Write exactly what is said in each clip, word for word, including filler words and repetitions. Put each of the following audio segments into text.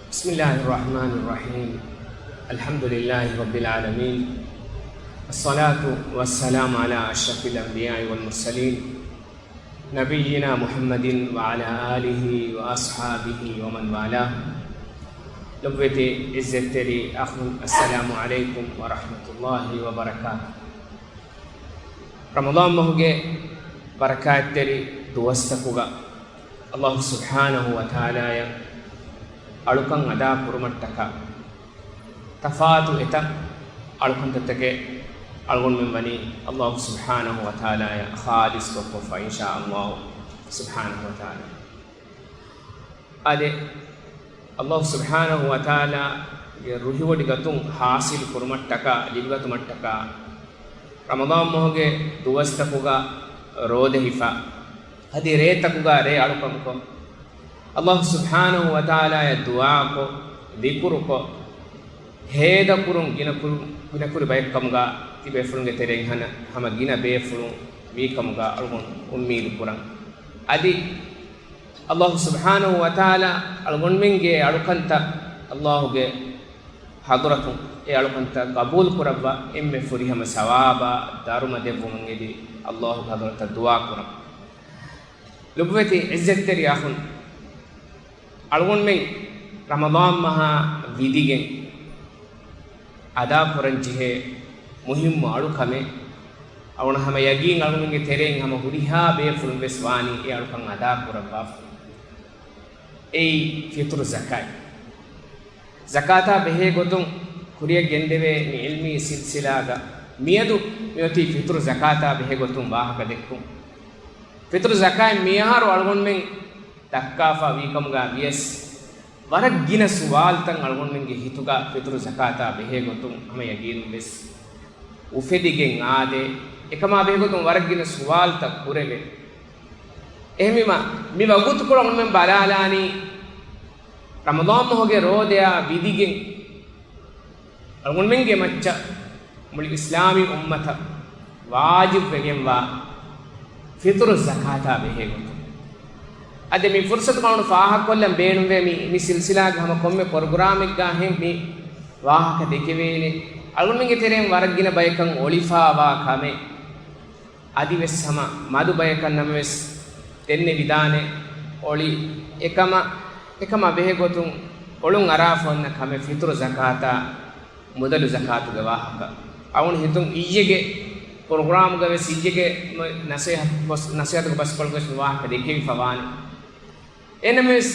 بسم الله الرحمن الرحيم. الحمد لله رب العالمين. الصلاة والسلام على أشرف الأنبياء والمرسلين. نبينا محمد وعلى آله وأصحابه ومن والاه. ލޮބުވެތި ޢިއްޒަތްތެރި އަޚުން، السلام عليكم ورحمة الله وبركاته. ރަމަޟާން މަހުގެ ބަރަކާތްތެރި ދުވަސްތަކުގަ ﷲ ސުބްޙާނަހޫ ވަތަޢާލާއަށް އަޅުކަން އަދާ ކުރުމަށްޓަކާ، ތަފާތު އެތައް އަޅުކަންތައްތަކެއް އަޅުގަނޑުމެން ވަނީ ﷲ ސުބްޙާނަހޫ ވަތަޢާލާއަށް ޚާލިޞްކޮށްފަ، އިންޝާ ﷲ ސުބްޙާނަހޫ ވަތަޢާލާ. އާދެ، ﷲ ސުބްޙާނަހޫ ވަތަޢާލާގެ ރުހިވޮޑިގަތުން ޙާޞިލު ކުރުމަށްޓަކާ، ލިބިގަތުމަށްޓަކާ، ރަމަޟާން މަހުގެ ދުވަސްތަކުގަ ރޯދަ ހިފާ، އަދި ރޭތަކުގަ ރޭ އަޅުކަންކޮށް، ﷲ ސުބްޙާނަހޫ ވަތަޢާލާއަށް ދުޢާކޮށް، ޛިކުރުކޮށް، ހޭދަކުރުން ގިނަ ކުރު-، ގިނަކުރި ބައެއްކަމުގަ ތިބޭފުޅުންގެ ތެރެއިން ހަނަ ހަމަ ގިނަ ބޭފުޅުން ވީކަމުގަ އަޅުގަނޑު އުއްމީދު ކުރަން. އަދި ﷲ ސުބްޙާނަހޫ ވަތަޢާލާ އަޅުގަނޑުމެންގެ އަޅުކަންތައް ﷲގެ ޙަޟްރަތުން އެ އަޅުކަންތައް ޤަބޫލު ކުރައްވާ އެންމެ ފުރިހަމަ ސަވާބާ ދަރުމަ ދެއްވުމުން އެދި ﷲގެ ޙަޟްރަތަށް ދުޢާ ކުރަން. ލޮބުވެތި ޢިއްޒަތްތެރި އަޚުން، އަޅުގަނޑުމެން ރަމަޟާން މަހާ ވިދިގެން އަދާކުރަން ޖެހޭ މުހިއްމު އަޅުކަމެއް. އަޅުގަނޑަށް ހަމަ ޔަގީން އަޅުގަނޑުގެ ތެރެއިން ހަމަ ހުރިހާ ބޭފުޅުން ވެސް ވާނީ އެ އަޅުކަން އަދާކުރައްވާފަ. އެއީ ފިޠުރު ޒަކާތް. ޒަކާތާ ބެހޭ ގޮތުން ކުރިއަށް ގެންދެވޭ މި ޢިލްމީ ސިލްސިލާގަ މިއަދު މިއޮތީ ފިޠުރު ޒަކާތާ ބެހޭ ގޮތުން ވާހަކަ ދެއްކުން. ފިޠުރު ޒަކާތް މިއަހަރު އަޅުގަނޑުމެން ދައްކާފަ ވީކަމުގަ ވިޔަސް، ވަރަށް ގިނަ ސުވާލުތައް އަޅުގަނޑުމެންގެ ހިތުގަ ފިޠުރު ޒަކާތާ ބެހޭ ގޮތުން ހަމަ ޔަގީނުން ވެސް އުފެދިގެން އާދޭ. އެކަމާ ބެހޭ ގޮތުން ވަރަށް ގިނަ ސުވާލުތައް ކުރެވޭ. އެހެންވީމަ، މި ވަގުތުކޮޅު އަޅުގަނޑުމެން ބަލާލާނީ، ރަމަޟާން މަހުގެ ރޯދަޔާ ވިދިގެން އަޅުގަނޑުމެންގެ މައްޗަށް މުޅި އިސްލާމީ އުއްމަތަށް ވާޖިބު ވެގެންވާ ފިޠުރު ޒަކާތާ ބެހޭ ގޮތުން. އަދި މި ފުރުޞަތު އަޅުގަނޑު ފާހަގަކޮށްލަން ބޭނުންވޭ، މި، މި ސިލްސިލާގެ ހަމަ ކޮންމެ ޕްރޮގްރާމެއްގަ ހެން މި ވާހަކަ ދެކެވޭނެ. އަޅުގަނޑުމެންގެ ތެރެއިން ވަރަށް ގިނަ ބަޔަކަށް އޮޅިފާވާ ކަމެއް. އަދިވެސް ހަމަ މަދު ބަޔަކަށް ނަމަވެސް ދެންނެވިދާނެ އޮޅި. އެކަމަ، އެކަމާ ބެހޭ ގޮތުން އޮޅުން އަރާފަ އޮންނަ ކަމެއް ފިޠުރު ޒަކާތާ މުދަލު ޒަކާތުގެ ވާހަކަ. އަޅުގަނޑު ހިތުން އިއްޔެގެ ޕްރޮގްރާމުގަ ވެސް އިއްޔެގެ ނަސޭހަތު ބަސް، ނަސޭހަތުގެ ބަސްކޮޅުގަ ވެސް މި ވާހަކަ ދެކެވިފަ ވާނެ. އެހެންނަމަވެސް،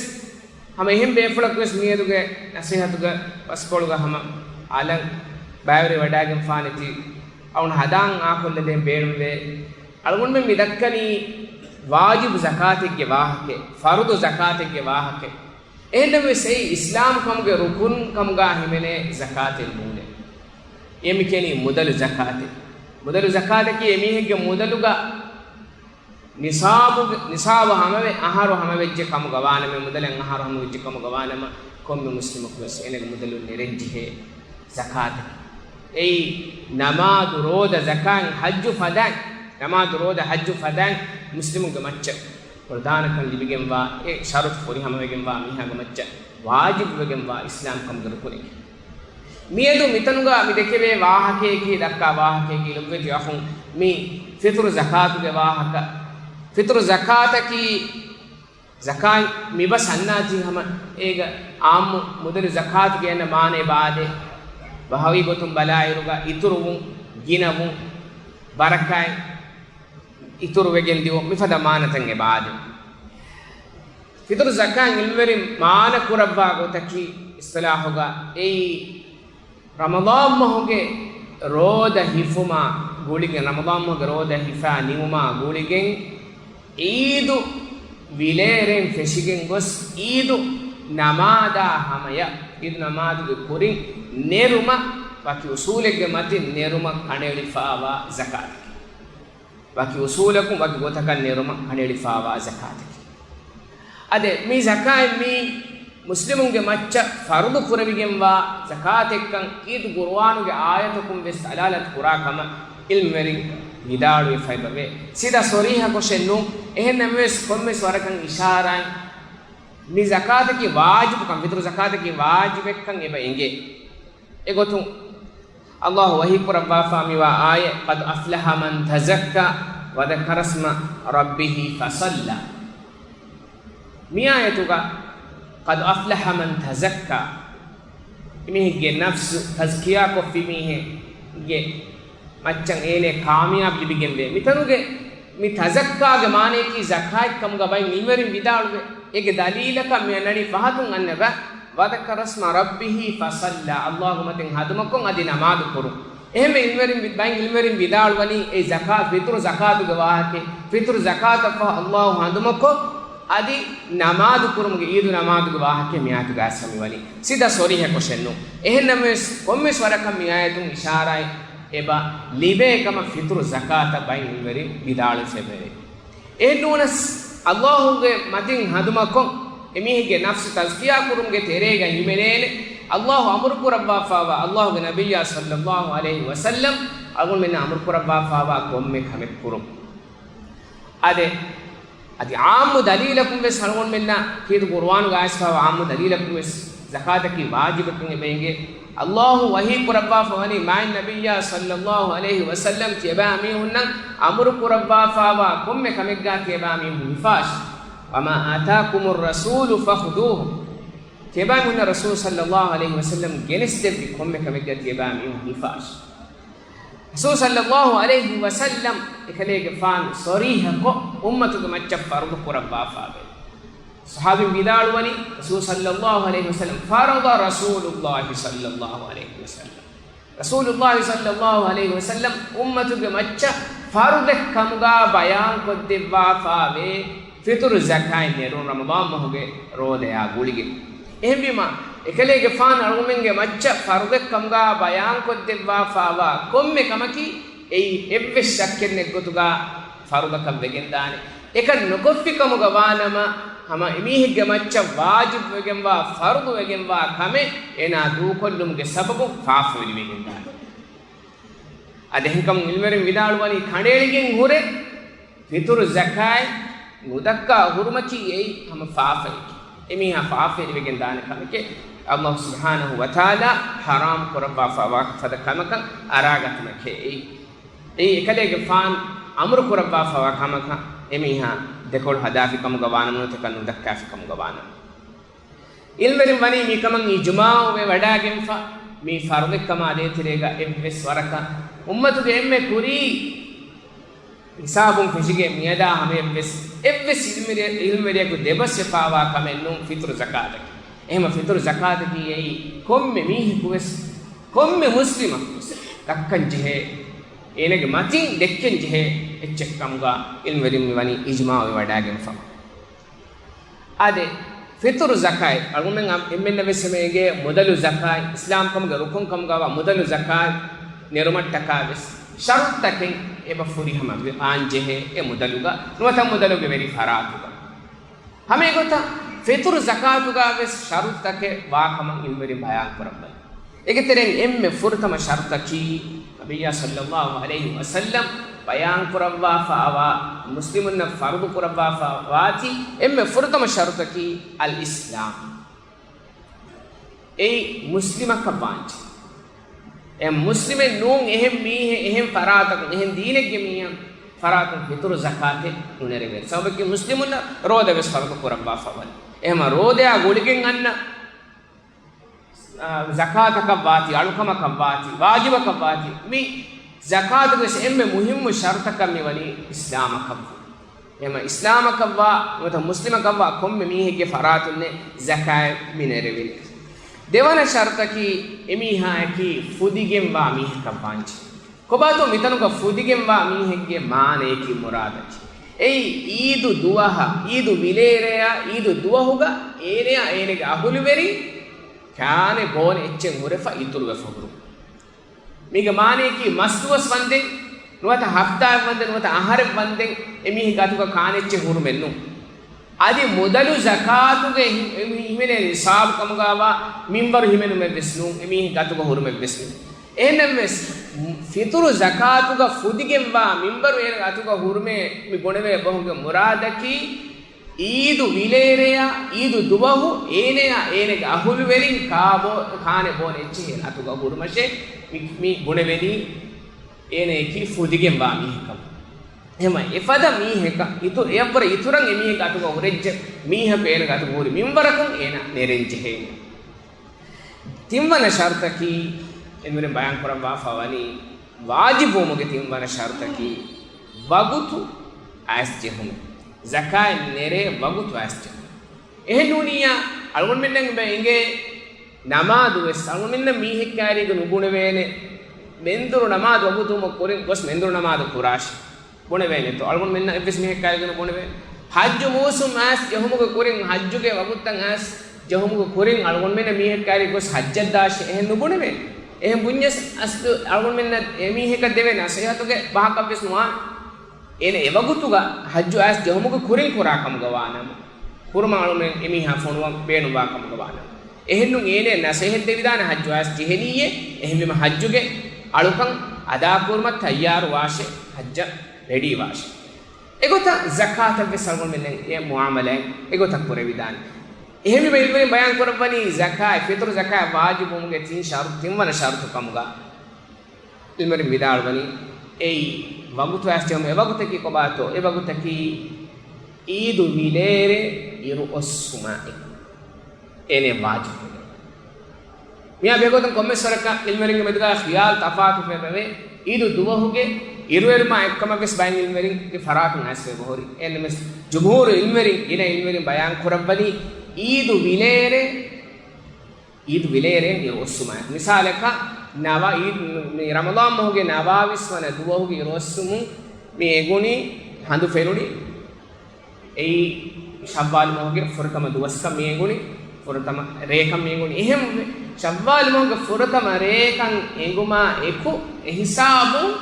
ހަމަ އެހެން ބޭފުޅަކު ވެސް މިއަދުގެ ނަސޭހަތުގެ ބަސްކޮޅުގަ ހަމަ އަލަށް ބައިވެރިވެވަޑައިގެންފާނެތީ، އަޅުގަނޑު ހަދާން އާކޮށްލަދޭން ބޭނުންވޭ. އަޅުގަނޑުމެން މި ދައްކަނީ ވާޖިބު ޒަކާތެއްގެ ވާހަކައެއް، ފަރުޟު ޒަކާތެއްގެ ވާހަކައެއް. އެހެންނަމަވެސް އެއީ އިސްލާމް ކަމުގެ ރުކުން ކަމުގަ ހިމެނޭ ޒަކާތެއް ނޫނޭ. އެ މި ކިޔަނީ މުދަލު ޒަކާތެއް. މުދަލު ޒަކާތަކީ އެމީހެއްގެ މުދަލުގަ ނިޞާބު، ނިޞާބު ހަމަވެ، އަހަރު ހަމަވެއްޖެ ކަމުގަ ވާނަމަ، މުދަލެއް އަހަރު ހަމަވެއްޖެ ކަމުގަ ވާނަމަ، ކޮންމެ މުސްލިމަކު ވެސް އޭނަގެ މުދަލުން ނެރެން ޖެހޭ ޒަކާތެއް. އެއީ ނަމާދު، ރޯދަ، ޒަކާތް، ޙައްޖު ފަދައިން، ނަމާދު، ރޯދަ، ޙައްޖު ފަދައިން މުސްލިމުންގެ މައްޗަށް ފަރުޟާނަކަން ލިބިގެންވާ، އެ ޝަރުޠު ފުރިހަމަވެގެންވާ މީހާގެ މައްޗަށް ވާޖިބުވެގެންވާ އިސްލާމް ކަމުގެ ރުކުނެއް. މިއަދު މިތަނުގަ މި ދެކެވޭ ވާހަކަޔަކީ، ދައްކާ ވާހަކަޔަކީ ލޮބުވެތި އަޚުން، މި ފިޠުރު ޒަކާތުގެ ވާހަކަ. ފިޠުރު ޒަކާތަކީ، ޒަކާތް މި ބަސް އަންނާތީ ހަމަ އޭގަ އާއްމު މުދަލު ޒަކާތުގެ އަންނަ މާނަ އެބަ އާދޭ. ބަހަވީ ގޮތުން ބަލާއިރުގަ އިތުރުވުން، ގިނަވުން، ބަރަކާތް، އިތުރުވެގެން ދިއުން، މިފަދަ މާނަތައް އެބަ އާދޭ. ފިޠުރު ޒަކާތް ޢިލްމުވެރިން މާނަ ކުރައްވާ ގޮތަކީ އިޞްޠިލާޙުގަ އެއީ، ރަމަޟާން މަހުގެ ރޯދަ ހިފުމާ ގުޅިގެން، ރަމަޟާން މަހުގެ ރޯދަ ހިފާ ނިމުމާ ގުޅިގެން، ޢީދު ވިލޭރޭން ފެށިގެން ގޮސް، ޢީދު ނަމާދާ ހަމަޔަށް، ޢީދު ނަމާދުގެ ކުރިން ނެރުމަށް، ވަކި އުޞޫލެއްގެ މަތިން ނެރުމަށް ކަނޑައެޅިފާވާ ޒަކާތަކީ. ވަކި އުޞޫލަކުން ވަކި ގޮތަކަށް ނެރުމަށް ކަނޑައެޅިފާވާ ޒަކާތަކީ. އަދި މި ޒަކާތް މީ މުސްލިމުންގެ މައްޗަށް ފަރުޟު ކުރެވިގެންވާ ޒަކާތެއްކަން ކީރިތި ޤުރުއާނުގެ އާޔަތަކުން ވެސް ދަލާލަތު ކުރާ ކަމަށް ޢިލްމުވެރިން ވިދާޅުވެފައިބަވޭ. ސީދާ ޞަރީޙަކޮށެއް ނޫން، އެހެން ނަމަވެސް ކޮންމެސް ވަރަކަށް އިޝާރާތް މި ޒަކާތަކީ ވާޖިބުކަން، ފިތުރު ޒަކާތަކީ ވާޖިބެއްކަން އެބަ އެނގޭ. އެގޮތުން ﷲ ވަޙީ ކުރައްވާފާ މިވާ އާޔަތް، "قد أفلح من تزكى وذكر اسم ربه فصلى." މި އާޔަތުގަ "قد أفلح من تزكى" މީހެއްގެ ނަފްސު ތަޒްކިޔާ ކޮށްފި މީހެއްގެ މައްޗަށް އޭނަ ކާމިޔާބު ލިބިގެންވޭ. މިތަނުގެ މި ތަޒައްކާގެ މާނަޔަކީ ޒަކާތް ކަމުގަ ބައެއް ޢިލްމުވެރިން ވިދާޅުވޭ. އޭގެ ދަލީލަކަށް މި އަންނަނީ ފަހަތުން އަންނަ ބަ، "وذكر اسم ربه فصلى"، ﷲގެ މަތިން ހަނދުމަކޮށް އަދި ނަމާދު ކުރުން. އެހެންވެ ޢިލްމުވެރިން ވި-، ބައެއް ޢިލްމުވެރިން ވިދާޅުވަނީ އެ ޒަކާ-، ފިތުރު ޒަކާތުގެ ވާހަކަ، ފިތުރު ޒަކާތަށްފަހު ﷲ ހަނދުމަކޮށް، އަދި ނަމާދު ކުރުމުގެ އީދު ނަމާދުގެ ވާހަކަ މިއާތުގަ އައިސްފަ މިވަނީ. ސީދާ ޞަރީޙަކޮށެއްނޫން. އެހެންނަމަވެސް، ކޮންމެސް ވަރަކަށް މި އާޔަތުން އިޝާރާތް އެބަ ލިބޭ ކަމަށް ފިތުރު ޒަކާތަށް ބައެއް ޢިލްމުވެރިން ވިދާޅުވެފައެވެ. އެހެންނޫނަސް، ﷲގެ މަތިން ހަނދުމަކޮށް އެމީހެއްގެ ނަފްސު ތަޒްކިޔާ ކުރުމުގެ ތެރޭގަ ހިމެނޭނެ، ﷲ އަމުރު ކުރައްވާފާވާ، ﷲގެ ނަބިއްޔާ ޞައްލައްލާހު ޢަލައިހި ވަސައްލަމް އަޅުގަނޑުމެންނަށް އަމުރު ކުރައްވާފާވާ ކޮންމެ ކަމެއް ކުރުން. އާދެ، އަދި ޢާއްމު ދަލީލަކުން ވެސް އަޅުގަނޑުމެންނަށް ކީރިތި ޤުރުއާނުގަ އައިސްފާވާ ޢާއްމު ދަލީލަކުން ވެސް ޒަކާތަކީ ވާޖިބެއްކަން އެބަ އެނގޭ. ﷲ ވަޙީ ކުރައްވާފަ ވަނީ މާތް ނަބިއްޔާ ޞައްލައްލާހު ޢަލައިހި ވަސައްލަމް ތިޔަބައިމީހުންނަށް އަމުރު ކުރައްވާފާވާ ކޮންމެ ކަމެއްގާ ތިޔަބައިމީހުން ހިފާށި. وما آتاكم الرسول فخذوه. ތިޔަބައިމީހުންނަށް ރަސޫލު ޞައްލައްލާހު ޢަލައިހި ވަސައްލަމް ގެނެސްދެއްވި ކޮންމެ ކަމެއްގާ ތިޔަބައިމީހުން ހިފާށި. ރަސޫލު ޞައްލައްލާހު ޢަލައިހި ވަސައްލަމް އެކަލޭގެފާނު ޞަރީޙަކޮށް އުއްމަތުގެ މައްޗަށް ފަރުޟު ކުރައްވާފާވޭ. ޞަޙާބީން ވިދާޅުވަނީ، ރަސޫލު ޞައްލައްލާހު ޢަލައިހި ވަސައްލަމް، فرض رسول الله صلى الله عليه وسلم. ރަސޫލުﷲ ޞައްލައްލާހު ޢަލައިހި ވަސައްލަމް އުއްމަތުގެ މައްޗަށް ފަރުޟެއް ކަމުގާ ބަޔާންކޮށްދެއްވާފާވޭ، ފިޠުރު ޒަކާތް ނެރުން ރަމަޟާން މަހުގެ ރޯދަޔާ ގުޅިގެން. އެހެންވީމާ، އެކަލޭގެފާނު އަޅުގަނޑުމެންގެ މައްޗަށް ފަރުޟެއް ކަމުގާ ބަޔާންކޮށްދެއްވާފާވާ ކޮންމެ ކަމަކީ، އެއީ އެއްވެސް ޝައްކެއް ނެތްގޮތުގާ ފަރުޟަކަށް ވެގެންދާނެ. އެކަން ނުކޮށްފި ކަމުގަ ވާނަމަ، ހަމަ އެމީހެއްގެ މައްޗަށް ވާޖިބުވެގެންވާ، ފަރުޟުވެގެންވާ ކަމެއް އޭނާ ދޫކޮށްލުމުގެ ސަބަބުން ފާފަވެރިވެގެންދާނެ. އަދި އެހެންކަމުން ޢިލްމުވެރިން ވިދާޅުވަނީ، ކަނޑައެޅިގެން ހުރެ ފިޠުރު ޒަކާތް ނުދައްކާ ހުރުމަކީ އެއީ ހަމަ ފާފައެކޭ. އެމީހާ ފާފަވެރިވެގެން ދާނެ ކަމެކޭ. ﷲ ސުބްޙާނަހު ވަތަޢާލާ ޙަރާމް ކުރައްވާފާވާ ފަދަ ކަމަކަށް އަރާގަތުމެކޭ އެއީ. އެއީ އެކަލޭގެފާނު އަމުރު ކުރައްވާފާވާ ކަމަކަށް އެމީހާ ދެކޮޅު ހަދާފި ކަމުގަ ވާނަމަ ނުވަތަ އެކަން ނުދައްކާފި ކަމުގަ ވާނަމަ. ޢިލްމުވެރިން ވަނީ މިކަމަށް އިޖުމާޢުވެ ވަޑާގެންފަ، މީ ފަރުޟެއްކަމާ ދޭތެރޭގަ އެއްވެސް ވަރަކަށް އުއްމަތުގެ އެންމެ ކުރީ ހިސާބުން ފެށިގެން މިއަދާ ހަމަޔަށްވެސް އެއްވެސް ޢިލްމުވެރި-، ޢިލްމުވެރިޔަކު ދެބަސްވެފާވާ ކަމެއް ނޫން ފިޠުރު ޒަކާތަކީ. އެހެންވީމަ ފިޠުރު ޒަކާތަކީ އެއީ ކޮންމެ މީހަކުވެސް، ކޮންމެ މުސްލިމަކުވެސް ދައްކަން ޖެހޭ، އޭނަގެ މަތިން ދެއްކެން ޖެހޭ އެއްޗެއް ކަމުގަ ޢިލްމުވެރިން މިވަނީ އިޖުމާޢުވެ ވަޑާގެންފަ. އާދެ، ފިޠުރު ޒަކާތް، އަޅުގަނޑުމެން އަ-، އެންމެންނަށް ވެސް ހަމަ އެނގޭ މުދަލު ޒަކާތް، އިސްލާމްކަމުގެ ރުކުން ކަމުގަވާ މުދަލު ޒަކާތް ނެރުމަށްޓަކާ ވެސް ޝަރުޠުތަކެއް އެބަ ފުރިހަމަ ވާން ޖެހޭ އެ މުދަލުގަ ނުވަތަ މުދަލުގެ ވެރި ފަރާތުގަ. ހަމަ އެގޮތަށް ފިޠުރު ޒަކާތުގަ ވެސް ޝަރުޠުތަކެއް ވާކަމަށް ޢިލްމުވެރިން ބަޔާން ކުރައްވަނީ. އޭގެ ތެރެއިން އެންމެ ފުރަތަމަ ޝަރުޠަކީ، ނަބިއްޔާ ޞައްލައްލާހު ޢަލައިހި ވަސައްލަމް ބަޔާން ކުރައްވާފައިވާ، މުސްލިމުންނަށް ފަރުޟު ކުރައްވާފައިވާތީ، އެންމެ ފުރަތަމަ ޝަރުޠަކީ އަލް އިސްލާމް. އެއީ މުސްލިމަކަށް ވާންޖެހޭ. އެ މުސްލިމެއް ނޫން އެހެން މީހެއް، އެހެން ފަރާތަކުން، އެހެން ދީނެއްގެ މީހަކު ފަރާތުން ފިޠުރު ޒަކާތެއް ނުނެރެވޭނެ. ސަބަބަކީ މުސްލިމުންނަށް ރޯދަ ވެސް ފަރުޟު ކުރައްވާފަ ވަނީ. އެހެންވީމަ ރޯދަޔާ ގުޅިގެން އަންނަ އާ، ޒަކާތަކަށް ވާތީ، އަޅުކަމަކަށް ވާތީ، ވާޖިބަކަށް ވާތީ، މި ޒަކާތުގެ އެންމެ މުހިއްމު ޝަރުޠަކަށް މިވަނީ އިސްލާމަކަށްވުން. އެހެންވީމަ އިސްލާމަކަށްވާ ނުވަތަ މުސްލިމަކަށްވާ ކޮންމެ މީހެއްގެ ފަރާތުންނޭ ޒަކާތް މި ނެރެވޭނެ. ދެވަނަ ޝަރުޠަކީ އެމީހާއަކީ ފުދިގެންވާ މީހަކަށް ވާންޖެހޭ. ކޮބާތޯ މިތަނުގަ ފުދިގެންވާ މީހެއްގެ މާނަޔަކީ މުރާދަކީ؟ އެއީ އީދު ދުވަހަށް، އީދު ވިލޭރެޔާ، އީދު ދުވަހުގަ އޭނަޔާ އޭނަގެ އަހުލުވެރިން ކާނެ ބޯނެ އެއްޗެއް ހުރެފަ އިތުރުވެފަ ހުރުން. މީގެ މާނަޔަކީ މަސްދުވަސް ވަންދެން، ނުވަތަ ހަފްތާއެއް ވަންދެން، ނުވަތަ އަހަރެއް ވަންދެން އެމީހެއްގެ އަތުގަ ކާނެ އެއްޗެއް ހުރުމެއް ނޫން. އަދި މުދަލު ޒަކާތުގެ ހި-، ހިމެނޭ ނިޞާބު ކަމުގަވާ މިންވަރު ހިމެނުމެއްވެސް ނޫން، އެމީހެއްގެ އަތުގަ ހުރުމެއްވެސް ނޫން. އެހެންނަމަވެސް، ފިޠުރު ޒަކާތުގަ ފުދިގެންވާ މިންވަރު އޭނަގެ އަތުގަ ހުރުމޭ މި ބުނެވޭ ބަހުގެ މުރާދަކީ، އީދު ވިލޭރެޔާ، އީދު ދުވަހު އޭނަޔާ އޭނަގެ އަހުލުވެރިން ކާބޯ-، ކާނެ ބޯނެ އެއްޗެހި އެން އަތުގަ ހުރުމަށޭ މި، މި ބުނެވެނީ އޭނަޔަކީ ފުދިގެންވާ މީހެއްކަމަށް. އެހެމަ އެފަދަ މީހަކަށް އިތު-، އެއަށްވުރެ އިތުރަށް އެމީހެއްގެ އަތުގަ ހުރެއްޖެ މީހަކު އޭނަގެ އަތުގަ ހުރި މިންވަރަކުން އޭނަ ނެރެން ޖެހޭނެ. ތިންވަނަ ޝަރުތަކީ، އެންމެރެން ބަޔާން ކުރައްވާފަ ވަނީ، ވާޖިބުވުމުގެ ތިންވަނަ ޝަރުތަކީ، ވަގުތު އައިސް ޖެހުމެއް. ޒަކާތް ނެރޭ ވަގުތު އައިސް ޖެހުމެއް. އެހެން ނޫނިއްޔާ، އަޅުގަނޑުމެންނަށް އެބަ އެނގޭ، ނަމާދު ވެސް އަޅުގަނޑުމެންނަށް މީހެއް ކާރީގަ ނުބުނެވޭނެ. މެންދުރު ނަމާދު ވަގުތުވުމަށް ކުރިން ގޮސް މެންދުރު ނަމާދު ކުރާށި. ބުނެވޭނެތޯ؟ އަޅުގަނޑުމެންނަށް އެއްވެސް މީހެއް ކާރީގަ ނުބުނެވޭނެ. ހައްޖު މޫސުމް އައިސް ޖެހުމުގެ ކުރިން، ހައްޖުގެ ވަގުތުތައް އައިސް ޖެހުމުގެ ކުރިން އަޅުގަނޑުމެންނަށް މީހެއް ކާރީ ގޮސް ހައްޖަށް ދާށޭ އެހެން ނުބުނެވޭނެ. އެހެން ބުންޏަސް އަސްލު އަޅުގަނޑުމެންނަށް އެމީހަކަށް ދެވޭ ނަސޭހަތުގެ ބަހަކަށްވެސް ނުވާނެ. އޭނަ އެވަގުތުގަ ހައްޖު އައިސް ޖެހުމުގެ ކުރިން ކުރާ ކަމުގަ ވާނަމަ، ކުރުމަށް އަޅުމެން އެމީހާ ފޮނުވަން ބޭނުންވާ ކަމުގަ ވާނަމަ. އެހެންނު އޭނަ ނަސޭހަތް ދެވިދާނެ ހައްޖު އައިސް ޖެހެނީއޭ، އެހެންވީމަ ހައްޖުގެ އަޅުކަން އަދާކުރުމަށް ތައްޔާރު ވާށޭ، ހައްޖަށް ރެޑީ ވާށޭ. އެގޮތަށް ޒަކާތަށްވެސް އަޅުގަނޑުމެން އެ މުއާމަލާތް އެގޮތަށް ކުރެވިދާނެ. އެހެންވީމަ އިލްމުވެރިން ބަޔާން ކުރައްވަނީ ޒަކާތް، ފިޠުރު ޒަކާތް ވާޖިބުވުމުގެ ތިން ޝަރު-، ތިންވަނަ ޝަރުތު ކަމުގަ. އިލްމުވެރިން ވިދާޅުވަނީ، އެއީ ވަގުތު އައިސް ޖެހުމު. އެވަގުތަކީ ކޮބާތޯ؟ އެވަގުތަކީ އީދު ވިލޭރޭ އިރު އޮއްސުމާއެކު އޭނަ ވާޖިބު. މިއާ ބެހޭގޮތުން ކޮންމެސް ވަރަކަށް އިލްމުވެރިންގެ މެދުގަ ޚިޔާލު ތަފާތުވެފައިވޭ. އީދު ދުވަހުގެ އިރުއެރުމާ އެއްކަމަށްވެސް ބައެއް އިލްމުވެރިންގެ ފަރާތުން އައިސްވެ އެބަހުރި. އެހެންނަމަވެސް ޖުމްހޫރު އިލްމުވެރިން، ގިނަ އިލްމުވެރިން ބަޔާން ކުރައްވަނީ އީދު ވިލޭރޭ އީދު ވިލޭރޭން އިރު އޮއްސުމާއެކު. މިސާލަކަށް، ނަވާ އީދު، މި ރަމަޟާން މަހުގެ ނަވާވީސް ވަނަ ދުވަހުގެ އިރު އޮއްސުމުން މި އެނގުނީ ހަނދު ފެނުނީ. އެއީ ޝައްވާލު މަހުގެ ފުރަތަމަ ދުވަސްކަން މި އެނގުނީ، ފުރަތަމަ ރޭކަން މި އެނގުނީ. އެހެންވެ، ޝައްވާލު މަހުގެ ފުރަތަމަ ރޭކަން އެނގުމާ އެކު އެ ހިސާބުން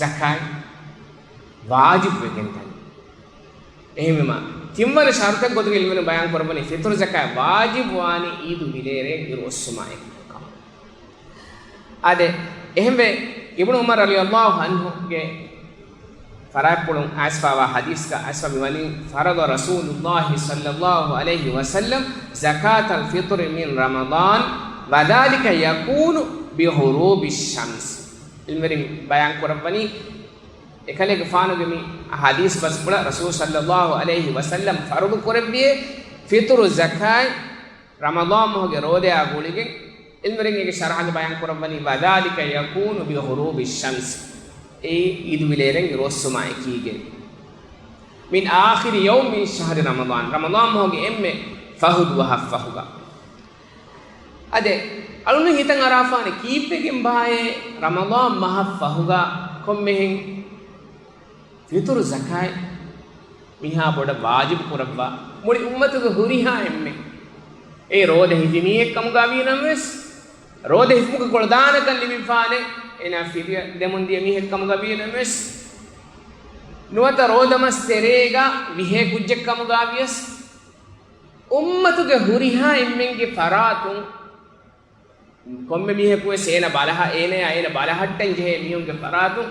ޒަކާތް ވާޖިބު ވެގެން ދަނީ. އެހެންވީމަ، ތިންވަނަ ޝަރުތެއް ގޮތުގަ އިލްމުވެރިން ބަޔާން ކުރައްވަނީ، ފިޠުރު ޒަކާތް ވާޖިބު ވާނީ އީދު ވިލޭރޭން އިރު އޮއްސުމާއެކު ކަމަށް. އާދެ، އެހެންވެ، އިބްނު ޢުމަރު ރަޟިޔަﷲ ޢަންހުގެ ފަރާތްޕުޅުން އައިސްފަވާ ޙަދީޘްގަ އައިސްފަ މިވަނީ، فرض رسول الله صلى الله عليه وسلم زكاة الفطر من رمضان وذلك يكون بغروب الشمس. އިލްމުވެރިން ބަޔާން ކުރައްވަނީ، އެކަލޭގެފާނުގެ މި ޙަދީޘް ބަސްފުޅަށް ރަސޫލު ޞައްލަﷲ ޢަލައިހި ވަސައްލަމް ފަރުޟު ކުރެއްވިއޭ، ފިޠުރު ޒަކާތް ރަމަޟާން މަހުގެ ރޯދަޔާ ގުޅިގެން. އިލްމުވެރިން އޭގެ ޝަރަޙަގަ ބަޔާން ކުރައްވަނީ، وذلك يكون بغروب الشمس، އެއީ އީދު ވިލޭރެން އިރުއޮއްސުމާއެކީގެ، من آخر يوم من شهر رمضان، ރަމަޟާން މަހުގެ އެންމެ ފަހު ދުވަހަށް ފަހުގަ. އާދެ، އަޅުން ހިތަށް އަރާފާނެ ކީއްވެގެން ބާއޭ ރަމަޟާން މަހަށް ފަހުގަ ކޮންމެހެން ފިޠުރު ޒަކާތް މިހާ ބޮޑަށް ވާޖިބު ކުރައްވާ މުޅި އުއްމަތުގެ ހުރިހާ އެންމެ، އެ ރޯދަ ހިފި މީހެއް ކަމުގަ ވީ ނަމަވެސް، ރޯދަ ހިފުމުގެ ކޮޅުދާނަކަން ލިބިފާނެ، އޭނާ ފިދިޔަ ދެމުން ދިޔަ މީހެއް ކަމުގަ ވީ ނަމަވެސް، ނުވަތަ ރޯދަމަސް ތެރޭގަ ވިހޭ ކުއްޖެއް ކަމުގަ ވިޔަސް، އުއްމަތުގެ ހުރިހާ އެންމެންގެ ފަރާތުން ކޮންމެ މީހަކުވެސް އޭނަ ބަލަހަ-، އޭނަޔާ އޭނަ ބަލަހައްޓަން ޖެހޭ މީހުންގެ ފަރާތުން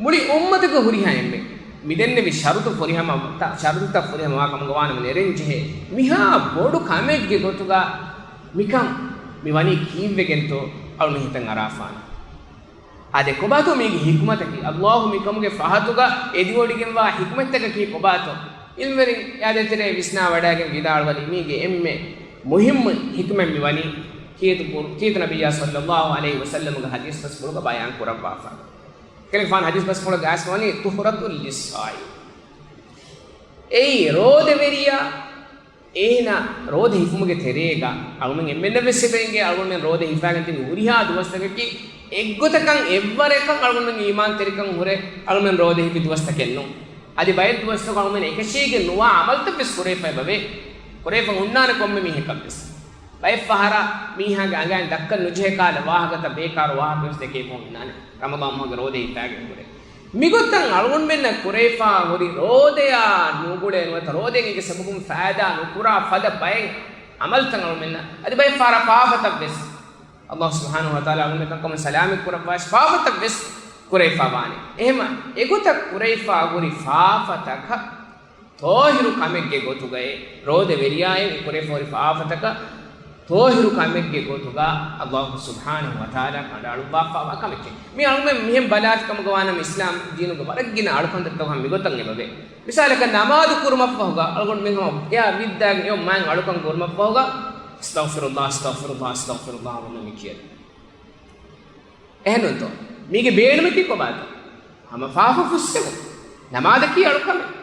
މުޅި އުއްމަތުގެ ހުރިހާ އެންމެން މިދެންނެވި ޝަރުތު ފުރިހަމަ-، ތަ-، ޝަރުތުތައް ފުރިހަމަވާ ކަމުގަ ވާނަމަ ނެރެން ޖެހޭ މިހާ ބޮޑު ކަމެއްގެ ގޮތުގަ މިކަން މި ވަނީ ކީއްވެގެންތޯ އަޅުން ހިތަށް އަރާފާނެ. އާދެ، ކޮބާތޯ މީގެ ހިކުމަތަކީ؟ ﷲ މިކަމުގެ ފަހަތުގަ އެދިވޮޑިގެންވާ ހިކުމަތްތަކަކީ ކޮބާތޯ؟ އިލްމުވެރިން އާދެ ތެރޭ ވިސްނާވަޑައިގެން ވިދާޅުވަނީ މީގެ އެންމެ މުހިއްމު ހިކުމަތް މިވަނީ ކީރިތި ޤުރު-، ކީރިތި ނަބިއްޔާ ޞައްލަﷲ ޢަލައިހި ވަސައްލަމުގެ ޙަދީޘް ބަސްފުޅުގަ ބަޔާން ކުރައްވާފަ. ކަލޭގެފާނު ޙަދީޘް ބަސްފުޅަށް ގާސްވަނީ طهرة للصائم. އެއީ ރޯދަވެރިޔާ އޭނާ ރޯދަ ހިފުމުގެ ތެރޭގަ އަޅުމެން އެންމެންނަށްވެސް އެބައިނގޭ އަޅުމެން ރޯދަ ހިފާގެން ތިބި ހުރިހާ ދުވަސްތަކަކީ އެއްގޮތަކަށް އެއްވަރަކަށް އަޅުމެން އީމާންތެރިކަން ހުރެ އަޅުމެން ރޯދަ ހިފި ދުވަސްތަކެއް ނޫން. އަދި ބައެއް ދުވަސްތަކު އަޅުމެން އެކަށީގެން ނުވާ ޢަމަލުތައްވެސް ކުރެވިފައި އެބަވޭ، ކުރެވިފަ ހުންނާނެ ކޮންމެ މީހަކަށްވެސް. ބައެއް ފަހަރަށް މީހާގެ އަނގައިން ދައްކަން ނުޖެހޭ ކަހަލަ ވާހަކަތައް ބޭކާރު ވާހަކަވެސް ދެކޭ ހުންނާނެ. ރަމަޟާން މަހުގެ ރޯދަ ހިފާގެން ހުރެ. މިގޮތަށް އަޅުގަނޑުމެންނަށް ކުރެވިފާ ހުރި ރޯދަޔާ ނުގުޅޭ ނުވަތަ ރޯދައިގެ ސަބަބުން ފައިދާ ނުކުރާ ފަދަ ބައެއް ޢަމަލުތައް އަޅުމެންނަށް އަދި ބައެއް ފަހަރަށް ފާފަތައްވެސް، ﷲ ސުބްޙާނަހޫ ވަތަޢާލާ އަޅުގަނޑުމެން ކަންކަމަށް ސަލާމަތް ކުރައްވާށި، ފާފަތައްވެސް ކުރެވިފާ ވާނެ. އެހެމަ އެގޮތަށް ކުރެވިފާ ހުރި ފާފަތަކަށް ޠާހިރު ކަމެއްގެ ގޮތުގައި ރޯދަވެރިޔާއިން އެ ކުރެފަ ހުރި ފާފަތަކަށް ޠާހިރު ކަމެއްގެ ގޮތުގަ އައްލާހު ސުބްޙާނަހު ވަތަޢާލާ ކަނޑައަޅުއްވާފައިވާ ކަމެކޭ. މި އަޅުމެން މިހެން ބަލާތި ކަމުގަ ވާނަމަ އިސްލާމް ދީނުގެ ވަރަށް ގިނަ އަޅުކަންތައްތަކުން މިގޮތަށް އެބަވޭ. މިސާލަކަށް ނަމާދު ކުރުމަށްފަހުގަ އަޅުގަނޑުމެން ހަމަ އެއާ ވިއްދާގެން އެއޮ މާތް އަޅުކަން ކުރުމަށްފަހުގަ، އަސްތަޣްފިރުﷲ، އަސްތަޣްފިރުﷲ ވަންނަ މި ކިޔަން. އެހެންނޫންތޯ؟ މީގެ ބޭނުމަކީ ކޮބާތޯ؟ ހަމަ ފާފަ ފުއްސެވުން. ނަމާދަކީ އަޅުކަމެއް.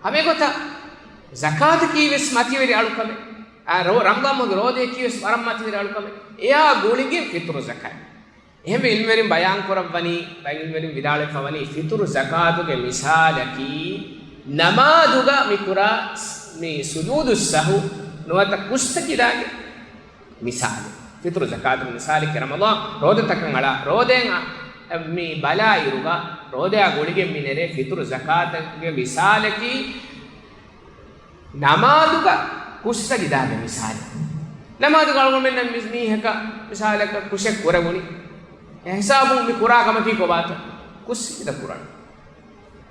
ހަމައެގޮތަށް ޒަކާތަކީ ވެސް މަތިވެރި އަޅުކަމެއް. އާ، ރޯ-، ރަމަޟާން މަހުގެ ރޯދަޔަކީ ވެސް ވަރަށް މަތިވެރި އަޅުކަމެއް. އެއާ ގުޅިގެން ފިޠުރު ޒަކާތް. އެހެންވެ އިލްމުވެރިން ބަޔާން ކުރައްވަނީ، ބައެއް އިލްމުވެރިން ވިދާޅުވެފަވަނީ، ފިޠުރު ޒަކާތުގެ މިސާލަކީ ނަމާދުގަ މި ކުރާ މި ސުޖޫދުއްސަހު ނުވަތަ ކުއްސަޖިދާގެ މިސާލެއް. ފިޠުރު ޒަކާތުގެ މިސާލަކީ ރަމަޟާން ރޯދަތަކަށް އަޅާ، ރޯދައިން އަ، މި ބަލާއިރުގަ، ރޯދައާ ގުޅިގެން މި ނެރޭ ފިޠުރު ޒަކާތުގެ މިސާލަކީ ނަމާދުގަ ކުއްސަޖިދާގެ މިސާލެއް. ނަމާދުގަ އަޅުގަނޑުމެންނަށް މި-، މީހަކަށް މިސާލަކަށް ކުށެއް ކުރެވުނީ. އެހިސާބުން މި ކުރާ ކަމަކީ ކޮބާތޯ؟ ކުއްސަޖިދަ ކުރަން.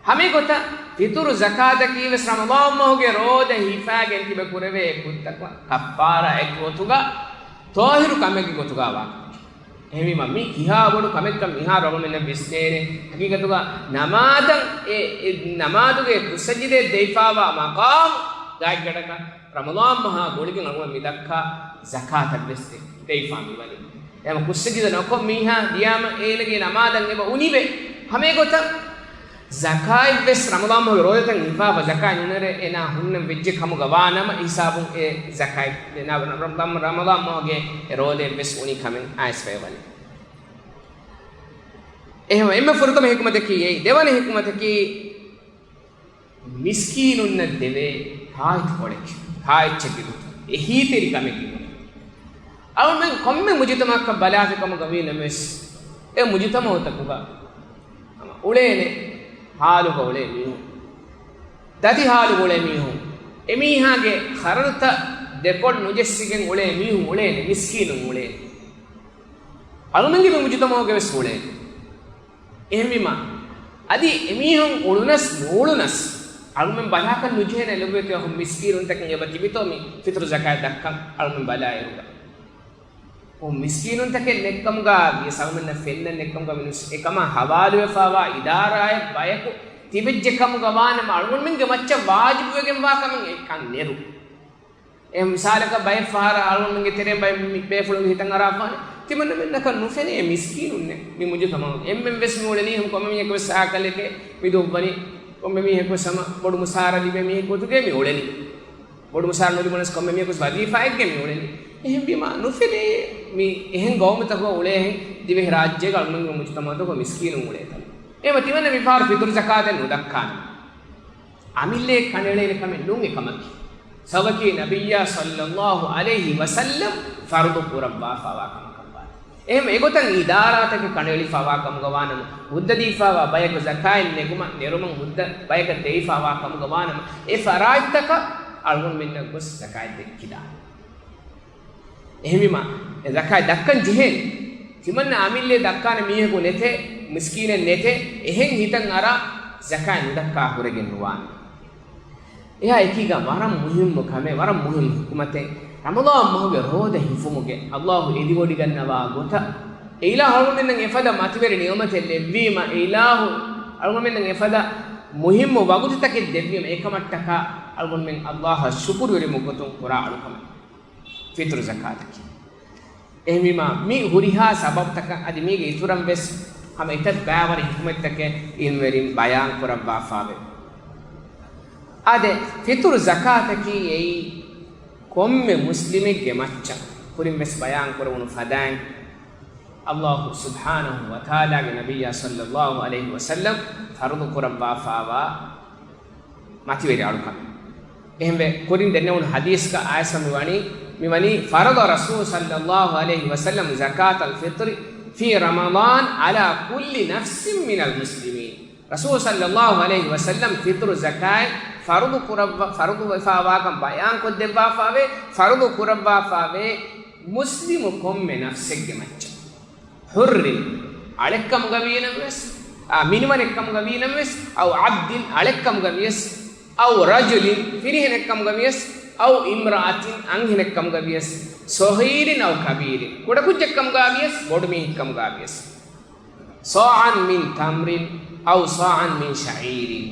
ހަމައެގޮތަށް ފިޠުރު ޒަކާތަކީ ވެސް ރަމަޟާން މަހުގެ ރޯދަ ހިފާގެން ތިބެ ކުރެވޭ ކުށްތަކަށް ކައްފާރާއެއްގެ ގޮތުގަ ޠާހިރު ކަމެއްގެ ގޮތުގަ ވާ. އެހެންވީމަ މި ކިހާ ބޮޑު ކަމެއްކަން މިހާރު އަޅުގަނޑުމެންނަށް ވިސްނޭނެ. ހަގީގަތުގަ ނަމާދަށް އެ، އެ ނަމާދުގެ ކުއްސަޖިދައަށް ދެވިފައިވާ މަޤާމު ގާތްގަނޑަކަށް ރަމަޟާން މަހާ ގުޅިގެން އަޅުގަނޑު މި ދައްކާ ޒަކާތަށް ވެސް ދެ-، ދެވިފަ މިވަނީ. އެހެން ކުއްސަޖިދަ ނުކޮށް މީހާ ދިޔާމަ އޭނަގެ ނަމާދަށް އެބަ އުނިވޭ. ހަމައެގޮތަށް ޒަކާތް ވެސް ރަމަޟާން މަހުގެ ރޯދަތައް ހިފާފަ ޒަކާތް ނުނެރެ އޭނާ ހުންނަން ވެއްޖެ ކަމުގަ ވާނަމަ ހިސާބުން އެ ޒަކާތް ރަމަޟާން، ރަމަޟާން މަހުގެ އެ ރޯދައެއް ވެސް އުނި ކަމެއް އައިސްފައި ވަނީ. އެހެން އެންމެ ފުރަތަމަ ހިކުމަތަކީ އެއީ. ދެވަނަ ހިކުމަތަކީ މިސްކީނުންނަށް ދެވޭ ތާއިތުކޮޅެއް، ތާއެއްޗެއްގެ ގޮތުން، އެހީތެރިކަމެއްގެ ގޮތުން. އަޅުމެން ކޮންމެ މުޖުތަމައަކަށް ބަލާފި ކަމުގަ ވީނަމަވެސް، އެ މުޖުތަމައުތަކުގަ ހަމަ އުޅޭނެ ހާލުގަ އުޅޭ މީހުން، ދަތި ހާލުގަ އުޅޭ މީހުން، އެމީހާގެ ޚަރަދުތައް ދެކޮޅު ނުޖެއްސިގެން އުޅޭ މީހުން އުޅޭނެ، މިސްކީނުން އުޅޭނެ. އަޅުމެންގެ މި މުޖުތަމައުގަ ވެސް އުޅޭނެ. އެހެންވީމަ، އަދި އެމީހުން އުޅުނަސް ނޫޅުނަސް، އަޅުމެން ބަލާކަށް ނުޖެހޭނެ ލޮބުވެތި އަޚުން މިސްކީނުންތަކެއް އެބަ ތިބިތޯ މި ފިޠުރު ޒަކާތް ދައްކަން އަޅުމެން ބަލާއިރުގަ. އޮ މިސްކީނުންތަކެއް ނެއްކަމުގަ ވިޔަސް އަޅުމެންނަށް ފެންނަން ނެއްކަމުގަ ވިޔަސް އެކަމާ ހަވާލުވެފައިވާ އިދާރާއެއް ބަޔަކު ތިބެއްޖެ ކަމުގަ ވާނަމަ އަޅުގަނޑުމެންގެ މައްޗަށް ވާޖިބުވެގެންވާ ކަމެއް އެކަން ނެރު. އެ މިސާލަކަށް ބައެއް ފަހަރަށް އަޅުގަނޑުމެންގެ ތެރެއިން ބައެއް މި-، ބޭފުޅުން ހިތަށް އަރާފާނެ. ތިމަންނަމެންނަކަށް ނުފެނޭ މިސްކީނުންނެއް މި މުޖުތަމައުގަ. އެންމެން ވެސް މި އުޅެނީ ހަމަ ކޮންމެ މީހަކު ވެސް ސާކަލެކޭ މި ދުއްވަނީ. ކޮންމެ މީހަކު ވެސް ހަމަ ބޮޑު މުސާރަ ލިބޭ މީހެއް ގޮތުގައޭ މި އުޅެނީ. ބޮޑު މުސާރަ ނުލިބުނަސް ކޮންމެ މީހަކު ވެސް ވަޒީފާއެއްގައޭ މި އުޅެނީ. އެހެންވީމަ ނުފެނޭ މި އެހެން ގައުމުތަކުގަ އުޅޭހެން ދިވެހިރާއްޖޭގަ އަޅުގަނޑުގެ މުޖުތަމައުތަކުގަ މިސްކީނުން އުޅޭތަން. އެހެންވީމަ ތިމަންނަ މިފަހަރު ފިޠުރު ޒަކާތެއް ނުދައްކާނަމަ. އަމިއްލައަށް ކަނޑައެޅޭނެ ކަމެއް ނޫން އެކަމަކީ. ސަބަބަކީ ނަބިއްޔާ ޞައްލައްލާހު ޢަލައިހި ވަސައްލަމް ފަރުޟު ކުރައްވާފައިވާ ކަމަކަށްވާތީ. އެހެން އެގޮތަށް އިދާރާތަކެއް ކަނޑައެޅިފައިވާ ކަމުގަ ވާނަމަ، ހުއްދަ ދީފައިވާ ބަޔަކު ޒަކާތް ނެގުމަށް ނެރުމަށް ހުއްދަ ބަޔަކަށް ދެވިފައިވާ ކަމުގަ ވާނަމަ، އެ ފަރާތްތަކަށް އަޅުގަނޑުމެންނަށް ގޮސް ޒަކާތް ދެއްކިދާނެ. އެހެންވީމަ، އެ ޒަކާތް ދައްކަން ޖެހޭނެ. ތިމަންނަ އަމިއްލައަށް ދައްކާނެ މީހަކު ނެތޭ، މިސްކީނެއް ނެތޭ، އެހެން ހިތަށް އަރާ ޒަކާތް ނުދައްކާ ހުރެގެން ނުވާނެ. އެއާ އެކީގަ ވަރަށް މުހިއްމު ކަމެއް، ވަރަށް މުހިއްމު ޙިކުމަތެއް. ރަމަޟާން މަހުގެ ރޯދަ ހިފުމުގެ ﷲ އެދިވޮޑިގަންނަވާ ގޮތަށް، އެ އިލާހު އަޅުގަނޑުމެންނަށް އެފަދަ މަތިވެރި ނިޢުމަތެއް ލެއްވީމަ، އެ އިލާހު އަޅުގަނޑުމެންނަށް އެފަދަ މުހިއްމު ވަގުތުތަކެއް ދެއްވީމަ، އެކަމަށްޓަކާ އަޅުގަނޑުމެން ﷲ އަށް ޝުކުރުވެރިވުމުގެ ގޮތުން ކުރާ އަޅުކަމެއް. ފިޠުރު ޒަކާތަކީ. އެހެންވީމާ، މި ހުރިހާ ސަބަބުތަކަށް އަދި މީގެ އިތުރަށް ވެސް ހަމަ އެތައް ބައިވަރު ޙިކުމަތްތަކެއް އިލްމުވެރިން ބަޔާން ކުރައްވާފާވޭ. އާދެ، ފިޠުރު ޒަކާތަކީ އެއީ ކޮންމެ މުސްލިމެއްގެ މައްޗަށް، ކުރިން ވެސް ބަޔާން ކުރެވުނު ފަދައިން، ﷲ ސުބްޙާނަހު ވަތަޢާލާގެ ނަބިއްޔާ ޞައްލައްލާހު ޢަލައިހި ވަސައްލަމް ފަރުޟު ކުރައްވާފާވާ މަތިވެރި އަޅުކަމެއް. އެހެންވެ، ކުރިން ދެންނެވުނު ޙަދީޘްގަ އައިސް މިވަނީ، މިވަނީ، فرض رسول صلى الله عليه وسلم زكاة الفطر في رمضان على كل نفس من المسلمين. ރަސޫލު ޞައްލައްލާހު ޢަލައިހި ވަސައްލަމް ފިޠުރު ޒަކާތް ފަރުޟު ކުރައްވަ، ފަރުޟު ވެފާވާކަން ބަޔާން ކޮށްދެއްވާފާވޭ، ފަރުޟު ކުރައްވާފާވޭ މުސްލިމު ކޮންމެ ނަފްސެއްގެ މައްޗަށް. ޙުއްރިން، އަޅެއްކަމުގަ ވީނަމަވެސް، އާ، މިނިވަނެއްކަމުގަ ވީނަމަވެސް، އައު ޢަބްދިން، އަޅެއްކަމުގަ ވިޔަސް، އައު ރަޖުލިން، ފިރިހެނެއްކަމުގަ ވިޔަސް، އައު އިމްރައަތިން، އަންހެނެއްކަމުގަ ވިޔަސް، ޞަޣީރިން އައު ކަބީރިން، ކުޑަކުއްޖެއްކަމުގަ ވިޔަސް، ބޮޑުމީހެއްކަމުގަ ވިޔަސް، ޞާޢަން މިން ތަމްރިން އައު ޞާޢަން މިން ޝަޢީރިން،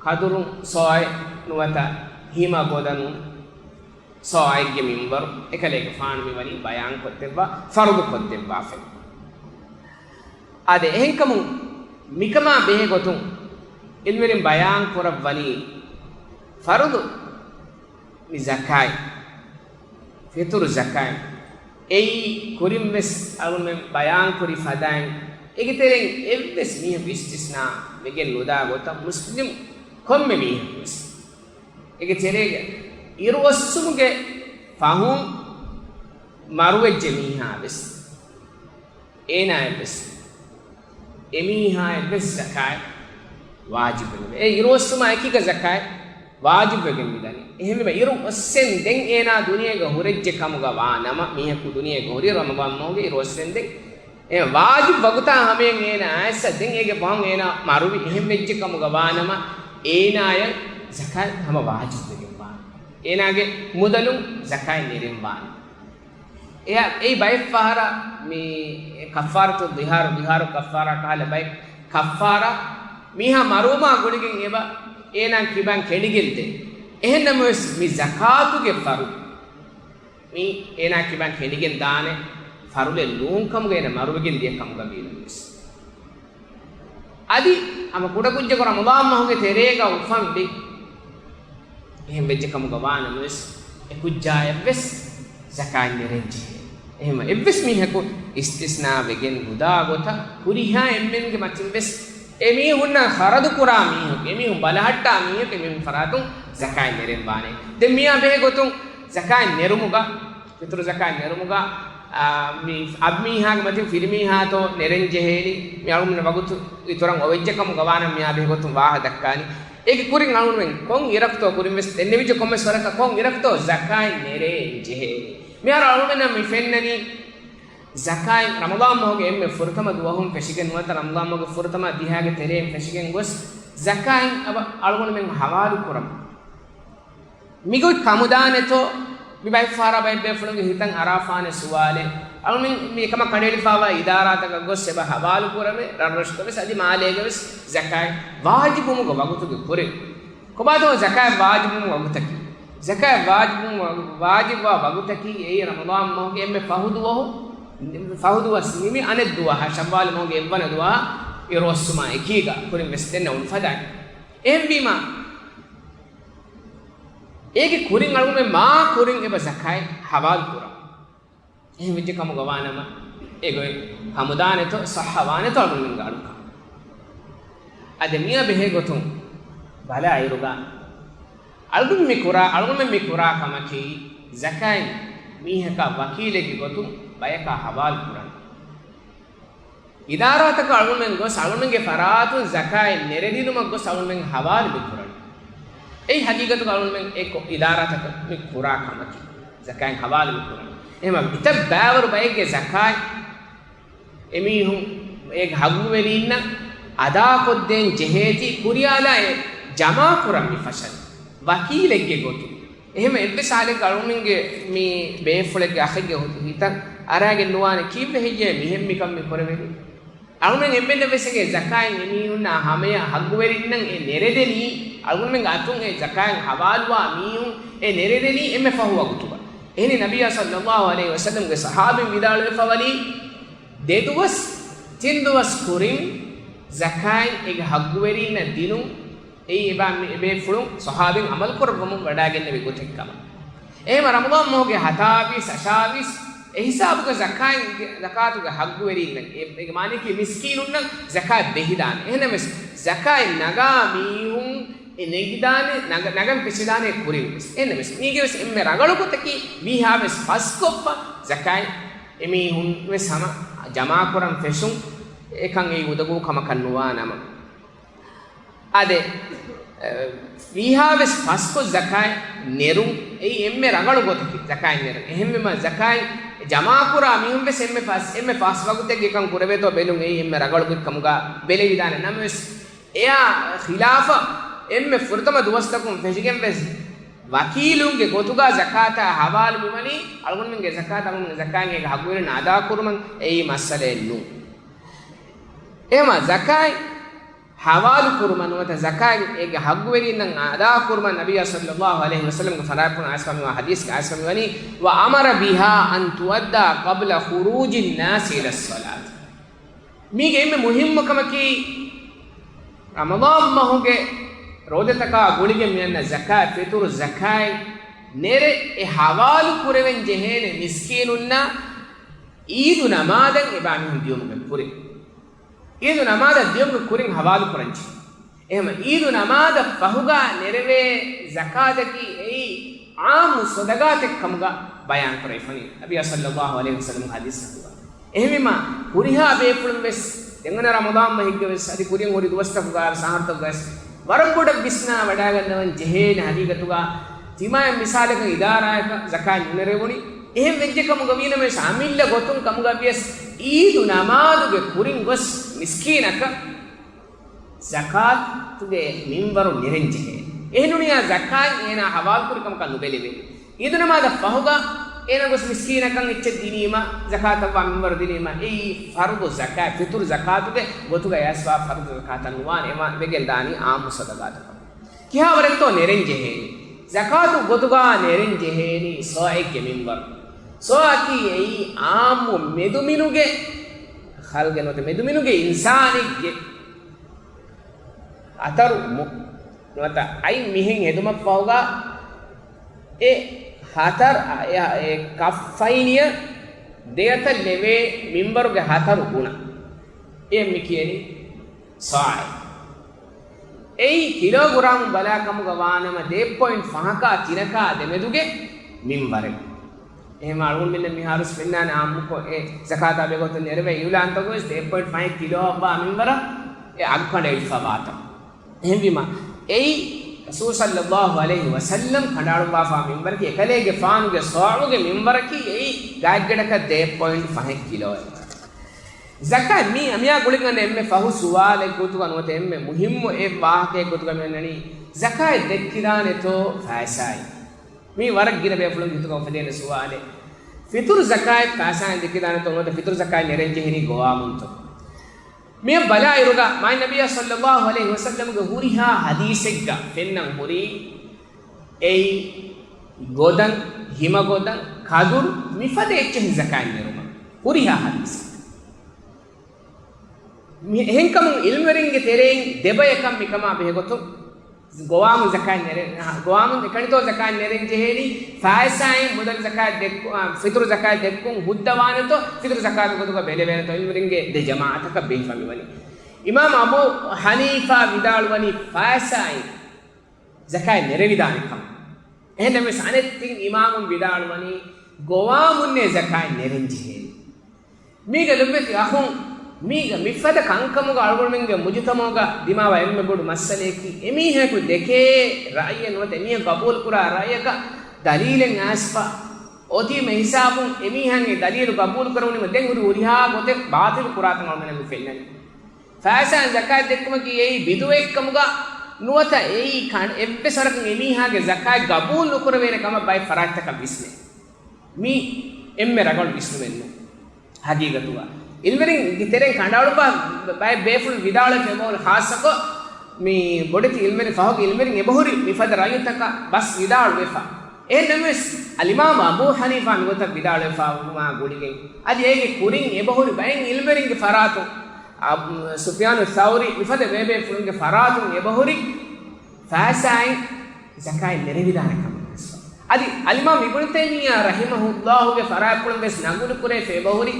ކަދުރު ޞާޢެއް ނުވަތަ ހިމަ ގޮދަނު ޞާޢެއްގެ މިންވަރު، އެކަލޭގެފާނު މިވަނީ ބަޔާން ކޮށްދެއްވާ، ފަރުޟު ކޮށްދެއްވާފައި. އާދެ، އެހެންކަމުން މިކަމާ ބެހޭ ގޮތުން އިލްމުވެރިން ބަޔާން ކުރައްވަނީ، ފަރުޟު މި ޒަކާތް، ފިޠުރު ޒަކާތް، އެއީ ކުރިން ވެސް އަޅުމެން ބަޔާން ކުރި ފަދައިން، އޭގެ ތެރެއިން އެއްވެސް މީހަކު އިސްތިސްނާ ވެގެން ނުދާ ގޮތަށް މުސްލިމް ކޮންމެ މީހަކު ވެސް އޭގެ ތެރޭގަ އިރުއޮއްސުމުގެ ފަހުން މަރުވެއްޖެ މީހާ ވެސް، އޭނާއަށް ވެސް، އެމީހާއަށް ވެސް ޒަކާތް ވާޖިބުވެ. އެ އިރުއޮއްސުމާ އެކީގަ ޒަކާތް ވާޖިބުވެގެން މިދަނީ. އެހެންވީމަ އިރު އޮއްސެން ދެން އޭނާ ދުނިޔޭގަ ހުރެއްޖެ ކަމުގަ ވާ ނަމަ، މީހަކު ދުނިޔޭގަ ހުރި ރަމަޟާން މަހުގެ އިރު އޮއްސެން ދެން އެ ވާޖިބު ވަގުތާ ހަމަޔަށް އޭނާ އައިސް ދެން އޭގެ ފަހުން އޭނާ މަރުވި އެހެން ވެއްޖެ ކަމުގަ ވާ ނަމަ، އޭނާޔަށް ޒަކާތް ހަމަ ވާޖިބުވެގެން ވާނެ. އޭނާގެ މުދަލުން ޒަކާތް ނެރެން ވާނެ. އެއާ، އެއީ ބައެއް ފަހަރަށް މި ކައްފާރަތު ދިހާރު، ދިހާރު ކައްފާރާ ކަހަލަ ބައެއް ކައްފާރާ މީހާ މަރުވުމާ ގުޅިގެން އެބަ އޭނާ ކިބައިން ކެނޑިގެން ދޭ. އެހެން ނަމަވެސް މި ޒަކާތުގެ ފަރު މީ އޭނާ ކިބައިން ކެނޑިގެން ދާނެ ފަރުލެއް ނޫން ކަމުގަ އޭނާ މަރުވެގެން ދިޔަ ކަމުގަ ވީނަމަވެސް. އަދި ހަމަ ކުޑަކުއްޖަކު ރަމަޟާން މަހުގެ ތެރޭގަ އުފަންވި އެހެން ވެއްޖެ ކަމުގަ ވާނަމަވެސް، އެ ކުއްޖާޔަށްވެސް ޒަކާތް ނެރެން ޖެހޭ. އެހެންވެ އެއްވެސް މީހަކު އިސްތިސްނާ ވެގެން ނުދާ ގޮތަށް ހުރިހާ އެންމެންގެ މަތިން ވެސް އެ މީހުންނަށް ޚަރަދު ކުރާ މީހަކު، އެ މީހުން ބަލަހައްޓާ މީހަކު، އެ މީހުން ފަރާތުން ޒަކާތް ނެރެން ވާނެ. ދެން މިޔާ ބެހޭ ގޮތުން ޒަކާތް ނެރުމުގަ، ފިޠުރު ޒަކާތް ނެރުމުގަ، އާ، މި އަންހެންމީހާގެ މަތިން ފިރިމީހާތޯ ނެރެން ޖެހޭނީ، މި އަޅުގަނޑު ވަގުތު އިތުރަށް އޮވެއްޖެ ކަމުގަ ވާނަމަ މިޔާ ބެހޭ ގޮތުން ވާހަ ދައްކާނީ. އޭގެ ކުރިން އަޅުގަނޑުމެން ކޮން އިރަކުތޯ ކުރިން ވެސް ދެންނެވިއްޖެ ކޮންމެސް ވަރަކަށް ކޮން އިރަކުތޯ ޒަކާތް ނެރެން ޖެހޭނީ. މިހާރު އަޅުގަނޑަށް މި ފެންނަނީ، ޒަކާތް ރަމަޟާން މަހުގެ އެންމެ ފުރަތަމަ ދުވަހުން ފެށިގެން ނުވަތަ ރަމަޟާން މަހުގެ ފުރަތަމަ ދިހައިގެ ތެރެއިން ފެށިގެން ގޮސް، ޒަކާތް އަބަ އަޅުގަނޑުމެން ހަވާލު ކުރަމު. މިގޮތް ކަމުދާނެތޯ؟ މި ބައެއް ފަހަރަށް ބައެއް ބޭފުޅުންގެ ހިތަށް އަރާފާނެ ސުވާލެއް. އަޅުމެން މި އެކަމަށް ކަނޑައެޅިފައިވާ އިދާރާތަކަށް ގޮސް އެބަ ހަވާލު ކުރަމޭ، ރަށްރަށުގަ ވެސް އަދި މާލޭގަ ވެސް ޒަކާތް ވާޖިބުވުމުގެ ވަގުތުގެ ކުރިން. ކޮބާތޯ ޒަކާތް ވާޖިބުވުމުގެ ވަގުތަކީ؟ ޒަކާތް ވާޖިބުވުމުގެ ވަގު-، ވާޖިބުވާ ވަގުތަކީ އެއީ ރަމަޟާން މަހުގެ އެންމެ ފަހު ދުވަހު، ފަހު ދުވަސް ނިމި އަނެއް ދުވަހަށް، ޝައްވާލު މަހުގެ އެއްވަނަ ދުވަހަށް އިރުއޮއްސުމާ އެކީގަ ކުރިން ވެސް ދެންނެވުނު ފަދައިން. އެހެންވީމާ، އޭގެ ކުރިން އަޅުގަނޑުމެން މާ ކުރިން އެބަ ޒަކާތް ހަވާލު ކުރަން. އެހެން ވެއްޖެ ކަމުގަ ވާނަމަ، އެގޮތް ކަމުދާނެތޯ، ޞައްޙަވާނެތޯ އަޅުގަނޑުމެންގެ އަޅުކަން. އަދި މިޔާ ބެހޭ ގޮތުން ބަލާއިރުގަ، އަޅުގަނޑު މި ކުރާ، އަޅުގަނޑުމެން މި ކުރާ ކަމަކީ، ޒަކާތް މީހަކާ ވަކީލެއްގެ ގޮތުން ބަޔަކާ ހަވާލު ކުރަން. އިދާރާތަކަށް އަޅުގަނޑުމެން ގޮސް، އަޅުގަނޑުމެންގެ ފަރާތުން ޒަކާތް ނެރެދިނުމަށް ގޮސް އަޅުގަނޑުމެން ހަވާލު މިކުރަނީ. އެއީ ހަގީގަތުގަ އަޅުގަނޑުމެން އެ ކޮ-، އިދާރާތަކަށް މި ކުރާ ކަމަކީ، ޒަކާތް ހަވާލު މިކުރަނީ. އެހެންވީމަ އެތައް ބައިވަރު ބައެއްގެ ޒަކާތް އެމީހުން އޭގެ ހައްގުވެރީންނަށް އަދާކޮށްދޭން ޖެހޭތީ ކުރިޔާލާ އެ ޖަމާކުރަން މި ފަށަން ވަކީލެއްގެ ގޮތުން. އެހެންވެ އެއްވެސް ހާލެއްގަ އަޅުގަނޑުމެންގެ މި ބޭފުޅެއްގެ އަޚެއްގެ ހި-، ހިތަށް އަރާގެން ނުވާނެ ކީއްވެ ހެއްޔޭ މިހެން މިކަން މި ކުރެވެނީ؟ އަޅުގަނޑުމެން އެންމެންނަށް ވެސް އެނގޭ ޒަކާތް އެމީހުންނާ ހަމަޔަށް ހައްގުވެރިންނަށް އެ ނެރެދެނީ، އަޅުގަނޑުމެންގެ އަތުން އެ ޒަކާތް ހަވާލުވާ މީހުން އެ ނެރެދެނީ އެންމެ ފަހު ވަގުތުގަ. އެހެނީ ނަބިއްޔާ ޞައްލައްލާހު ޢަލައިހި ވަސައްލަމްގެ ޞަޙާބީން ވިދާޅުވެފަވަނީ، ދެދުވަސް ތިންދުވަސް ކުރިން ޒަކާތް އޭގެ ހައްގުވެރީންނަށް ދިނުން، އެއީ އެބާ މި އެބޭފުޅުން ޞަޙާބީން ޢަމަލުކުރައްވަމުން ވަޑައިގެންނެވި ގޮތެއް ކަމަށް. އެހެންވެ ރަމަޟާން މަހުގެ ހަތާވީސް، އަށާވީސް އެ ހިސާބުގަ ޒަކާތް، ޒަކާތުގެ ހައްގުވެރީންނަށް، އެ، އޭގެ މާނައަކީ މިސްކީނުންނަށް ޒަކާތް ދެހިދާނެ. އެހެންނަމަވެސް ޒަކާތް ނަގާ މީހުން އެ ނެގިދާނެ، ނަގަ-، ނަގަން ފެށިދާނެ ކުރިން ވެސް. އެހެންނަމަވެސް މީގެ ވެސް އެންމެ ރަނގަޅު ގޮތަކީ ވީހާ ވެސް ފަސްކޮށްފަ ޒަކާތް އެމީހުން ވެސް ހަމަ ޖަމާކުރަން ފެށުން، އެކަން އެއީ އުދަގޫ ކަމަކަށް ނުވާ ނަމަ. އާދެ، އަ، ވީހާވެސް ފަސްކޮށް ޒަކާތް ނެރުން އެއީ އެންމެ ރަނގަޅު ގޮތަކީ ޒަކާތް ނެރުން. އެހެންވީމަ ޒަކާތް ޖަމާކުރާ މީހުން ވެސް އެންމެ ފަސް، އެންމެ ފަސް ވަގުތެއްގެ ކަން ކުރެވޭތޯ ބެލުން އެއީ އެންމެ ރަނގަޅު ގޮތް ކަމުގަ ބެލެވިދާނެ. ނަމަވެސް އެއާ ޚިލާފަށް އެންމެ ފުރަތަމަ ދުވަސްތަކުން ފެށިގެން ވެސް ވަކީލުންގެ ގޮތުގަ ޒަކާތާ ހަވާލު މިވަނީ، އަޅުގަނޑުމެންގެ ޒަކާތް އަޅުގަނޑުމެންގެ ޒަކާތް އޭގެ ހައްގުވެރިންނަށް އަދާކުރުމަށް އެއީ މައްސަލައެއް ނޫން. އެހެމަ ޒަކާތް ހަވާލު ކުރުމަށް ނުވަތަ ޒަކާތް އޭގެ ހައްގުވެރިންނަށް އަދާ ކުރުމަށް ނަބިއްޔާ ޞައްލައްލާހު ޢަލައިހި ވަސައްލަމްގެ ފަރާތްޕުޅުން އައިސްފަ މިވާ ޙަދީޘްގަ އައިސްފަ މިވަނީ، "وأمر بها أن تؤدى قبل خروج الناس إلى الصلاة." މީގެ އެންމެ މުހިއްމު ކަމަކީ، ރަމަޟާން މަހުގެ ރޯދަތަކާ ގުޅިގެން މިއަންނަ ޒަކާތް، ފިޠުރު ޒަކާތް ނެރެ އެ ހަވާލު ކުރެވެން ޖެހޭނެ މިސްކީނުންނަށް އީދު ނަމާދަށް އެބައިމީހުން ދިޔުމުގެ ކުރިން. އީދު ނަމާދަށް ދިޔުމުގެ ކުރިން ހަވާލު ކުރަންޖެހޭ. އެހެމަ އީދު ނަމާދަށް ފަހުގަ ނެރެވޭ ޒަކާތަކީ އެއީ ޢާއްމު ޞަދަޤާތެއް ކަމުގަ ބަޔާން ކުރެވިފަ ވަނީ ނަބިއްޔާ ޞައްލައްލާހު ޢަލައިހި ވަސައްލަމްގެ ޙަދީޘްތަކުގަ. އެހެންވީމަ ހުރިހާ ބޭފުޅުން ވެސް ދެންވަނަ ރަމަޟާން މަހެއްގަ ވެސް އަދި ކުރިން ހުރި ދުވަސްތަކުގަ ވެސް އަހަރުތަކުގަ ވެސް ވަރަށް ބޮޑަށް ވިސްނާ ވަޑައިގަންނަވަން ޖެހޭނެ ހަގީގަތުގަ ތިމާޔަށް މިސާލަކަށް އިދާރާއަކަށް ޒަކާތް ނުނެރެވުނީ. އެހެން ވެއްޖެ ކަމުގަ ވީނަމަވެސް އަމިއްލަ ގޮތުން ކަމުގަ ވިޔަސް އީދު ނަމާދުގެ ކުރިން ގޮސް މިސްކީނަކަށް ޒަކާތުގެ މިންވަރު ނެރެންޖެހޭ. އެހެންނޫނިއްޔާ ޒަކާތް އޭނާ ހަވާލުކުރި ކަމަކަށް ނުބެލެވޭ. އީދު ނަމާދަށް ފަހުގަ އޭނާ ގޮސް މިސްކީނަކަށް އެއްޗެއް ދިނީމަ، ޒަކާތަށްވާ މިންވަރު ދިނީމަ، އެއީ ފަރުޟު ޒަކާތް، ފިޠުރު ޒަކާތުގެ ގޮތުގަ އައިސްފަ ފަރުޟު ޒަކާތަށް ނުވާނެ، އެމާ ވެގެން ދާނީ އާއްމު ޞަދަޤާތަކަށް. ކިހާވަރެއްތޯ ނެރެން ޖެހޭނީ؟ ޒަކާތު ގޮތުގަ ނެރެން ޖެހޭނީ ޞާޢެއްގެ މިންވަރު. ޞާޢަކީ އެއީ އާއްމު މެދުމިނުގެ، ޚަލްގެ ނުވަތަ މެދުމިނުގެ އިންސާނެއްގެ ހަތަރު މު-، ނުވަތަ އަތް މިހެން ހެދުމަށްފަހުގަ އެ ހަތަރު، އެ، އެ ކަފައިނިއަށް ދެއަތަށް ލެވޭ މިންވަރުގެ ހަތަރު ގުނަ. އެ މި ކިޔަނީ ޞާޢެއް. އެއީ ކިލޯގްރާމު ބަލާ ކަމުގަ ވާނަމަ ދޭއް ޕޮއިންޓް ފަހަކާ ތިނަކާ ދެމެދުގެ މިންވަރެއް. އެހެން އަޅުގަނޑުމެންނަށް މިހާރުސް ފެންނާނެ އާއްމުކޮށް އެ ޒަކާތާ ބެގޮތުން ނެރެވޭ އިއުލާންތަކު ވެސް ދޭއް ޕޮއިންޓް ފަހެއް ކިލޯއަށްވާ މިންވަރަށް އެ އަގު ކަނޑައެޅިފަ ވާތަން. އެހެންވީމަ، އެއީ ރަސޫލު ޞައްލައްލާހު ޢަލައިހި ވަސައްލަމް ކަނޑައަޅުއްވާފާ މިންވަރަކީ، އެކަލޭގެފާނުގެ ޞާޢުގެ މިންވަރަކީ އެއީ ގާތްގަނޑަކަށް ދޭއް ޕޮއިންޓް ފަހެއް ކިލޯއެއް. ޒަކާތް މި އަމިއާ ގުޅިގަންނަ އެންމެ ފަހު ސުވާލެއް ގޮތުގަ ނުވަތަ އެންމެ މުހިއްމު އެއް ވާހަކައެއް ގޮތުގަ މިއޮންނަނީ، ޒަކާތް ދެއްކިދާނެތޯ ފައިސާއިން؟ މީ ވަރަށް ގިނަ ބޭފުޅުންގެ ހިތުގަ އުފެދޭނެ ސުވާލެއް. ފިޠުރު ޒަކާތް ފައިސާއިން ދެއްކިދާނެތޯ ނުވަތަ ފިޠުރު ޒަކާތް ނެރެން ޖެހެނީ ގޮވާމުންތޯ؟ މިއަށް ބަލާއިރުގަ މާތް ނަބިއްޔާ ޞައްލައްލާހު ޢަލައިހި ވަސައްލަމްގެ ހުރިހާ ޙަދީޘެއްގަ ފެންނަން ހުރީ، އެއީ ގޮދަން، ހިމަގޮދަން، ކަދުރު މިފަދަ އެއްޗެހި ޒަކާތް ނެރުމަށް ހުރިހާ ޙަދީޘެއް. މި-، އެހެންކަމުން އިލްމުވެރިންގެ ތެރެއިން ދެބަޔަކަށް މިކަމާ ބެހޭގޮތުން ގޮވާމުން ޒަކާތް ނެރެ-، ގޮވާމުން އެކަނިތޯ ޒަކާތް ނެރެން ޖެހޭނީ، ފައިސާއިން މުދަލު ޒަކާތް ދެއްކު-، އާ، ފިޠުރު ޒަކާތް ދެއްކުން ހުއްދަވާނެތޯ، ފިޠުރު ޒަކާތު ގޮތުގަ ބެލެވޭނެތޯ، އިލްމުވެރިންގެ ދެ ޖަމާޢަތަކަށް ބެހިފަ މިވަނީ. އިމާމު އަބޫ ޙަނީފާ ވިދާޅުވަނީ ފައިސާއިން ޒަކާތް ނެރެވިދާނެ ކަމަށް. އެހެންނަމަވެސް އަނެއް ތިން އިމާމުން ވިދާޅުވަނީ ގޮވާމުންނޭ ޒަކާތް ނެރެން ޖެހޭނީ. މީގަ ލޮބުވެތި އަޚުން، މީގަ މިފަދަ ކަންކަމުގަ އަޅުގަނޑުމެންގެ މުޖުތަމަޢުގަ ދިމާވާ އެންމެ ބޮޑު މައްސަލަޔަކީ، އެމީހަކު ދެކޭ ރައުޔެއް ނުވަތަ އެމީހަކު ގަބޫލުކުރާ ރައުޔަކަށް ދަލީލެއް އައިސްފަ އޮތީމަ ހިސާބުން އެމީހަކު އެ ދަލީލު ގަބޫލުކުރެވުނީމަ ދެން ހުރި ހުރިހާ ގޮތެއް ބާޠިލު ކުރާތަން އަޅުގަނޑަށް މި ފެންނަނީ. ފައިސާއިން ޒަކާތް ދެއްކުމަކީ އެއީ ބިދުޢައެއްކަމުގަ ނުވަތަ އެއީ ކަން-، އެއްވެސް ވަރަކަށް އެމީހާގެ ޒަކާތް ގަބޫލު ނުކުރެވޭނެ ކަމަށް ބައެއް ފަރާތްތަކަށް ވިސްނޭ. މީ އެންމެ ރަނގަޅު ވިސްނުމެއްނޫން. ހަގީގަތުގަ އިލްމުވެރިންގެ ތެރެއިން ކަނޑައަޅުއްވާ ބައެއް ބޭފުޅުން ވިދާޅުވެފަ އެބަހުރި، ޚާއްޞަކޮށް މި ބޮޑެތި އިލްމުވެރިން، ފަހުގެ އިލްމުވެރިން އެބަހުރި މިފަދަ ރައުޔުތަކަށް ބަސް ވިދާޅުވެފަ. އެހެންނަމަވެސް، އަލްއިމާމު އަބޫ ޙަނީފާ މިގޮތަށް ވިދާޅުވެފަވުމާ ގުޅިގެން، އަދި އޭގެ ކުރިން އެބަހުރި ބައެއް އިލްމުވެރިންގެ ފަރާތުން، އަބް-، ސުފްޔާނު ސައުރީ މިފަދަ ބޭބޭފުޅުންގެ ފަރާތުން އެބަހުރި ފައިސާއިން ޒަކާތް ނެރެވިދާނެ ކަމަށް ވެސް. އަދި އަލްއިމާމް އިބްނު ތައިމިއްޔާ ރަޙިމަހުﷲގެ ފަރާތްޕުޅުން ވެސް ނަގުލު ކުރެވިފަ އެބަހުރި